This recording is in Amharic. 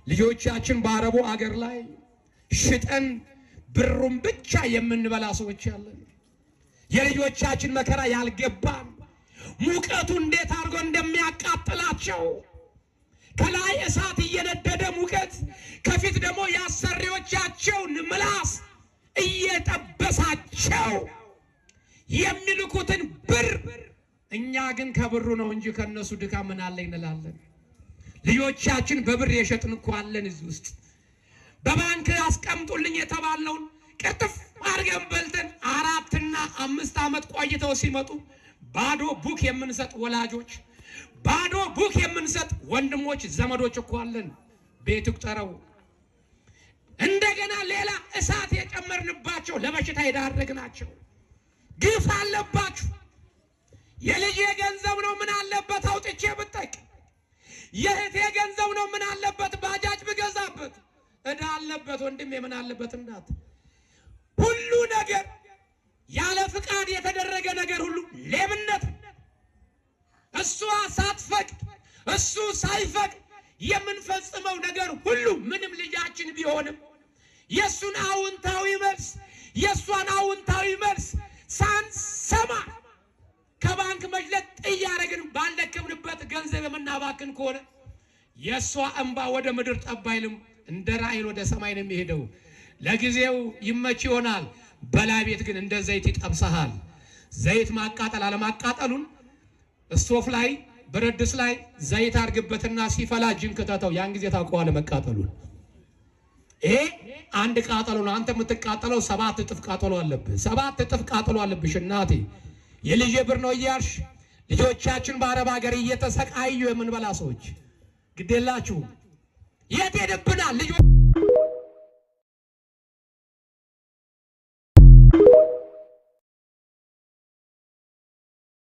ልጆቻችን በአረቡ አገር ላይ ሽጠን ብሩን ብቻ የምንበላ ሰዎች ያለን፣ የልጆቻችን መከራ ያልገባን፣ ሙቀቱ እንዴት አድርጎ እንደሚያቃጥላቸው፣ ከላይ እሳት እየነደደ ሙቀት፣ ከፊት ደግሞ የአሰሪዎቻቸውን ምላስ እየጠበሳቸው የሚልኩትን ብር፣ እኛ ግን ከብሩ ነው እንጂ ከነሱ ድካም ምን አለ እንላለን። ልጆቻችን በብር የሸጥን እኮ አለን እዚህ ውስጥ። በባንክ አስቀምጡልኝ የተባልነውን ቅርጥፍ አድርገን በልተን 4ና 5 ዓመት ቆይተው ሲመጡ ባዶ book የምንሰጥ ወላጆች፣ ባዶ book የምንሰጥ ወንድሞች፣ ዘመዶች እኮ አለን። ቤት ቁጠረው። እንደገና ሌላ እሳት የጨመርንባቸው፣ ለበሽታ የዳረግናቸው። ግፍ አለባችሁ። የልጄ ገንዘብ ነው፣ ምን አለበት አውጥቼ ብጠቅ፣ የእህቴ ገንዘብ ነው፣ ምን አለበት ባጃጅ ብገዛበት፣ ዕዳ አለበት ወንድሜ፣ ምን አለበት እንዳት። ሁሉ ነገር ያለ ፍቃድ የተደረገ ነገር ሁሉ ሌብነት። እሷ ሳትፈቅድ፣ እሱ ሳይፈቅድ የምንፈጽመው ነገር ሁሉ ምንም ልጃችን ቢሆንም የእሱን አዎንታዊ መልስ፣ የእሷን አዎንታዊ መልስ ሳንሰማ ከባንክ መጅለት እያደረግን ባልደከምንበት ገንዘብ የምናባክን ከሆነ የእሷ እንባ ወደ ምድር ጠብ አይልም፣ እንደ ራሔል ወደ ሰማይ ነው የሚሄደው። ለጊዜው ይመች ይሆናል፣ በላይ ቤት ግን እንደ ዘይት ይጠብሰሃል። ዘይት ማቃጠል አለማቃጠሉን እስቶፍ ላይ፣ ብረት ድስት ላይ ዘይት አድርግበትና ሲፈላ እጅን ክተተው፣ ያን ጊዜ ታውቀዋለህ መቃጠሉን። ይሄ አንድ ቃጠሎ ነው። አንተ የምትቃጠለው 7 እጥፍ ቃጠሎ አለብህ። 7 እጥፍ ቃጠሎ አለብሽ እናቴ። የልጄ ብር ነው እያልሽ ልጆቻችን በአረብ ሀገር እየተሰቃዩ የምንበላ ሰዎች ግዴላችሁ የት ሄድብናል ልጆች?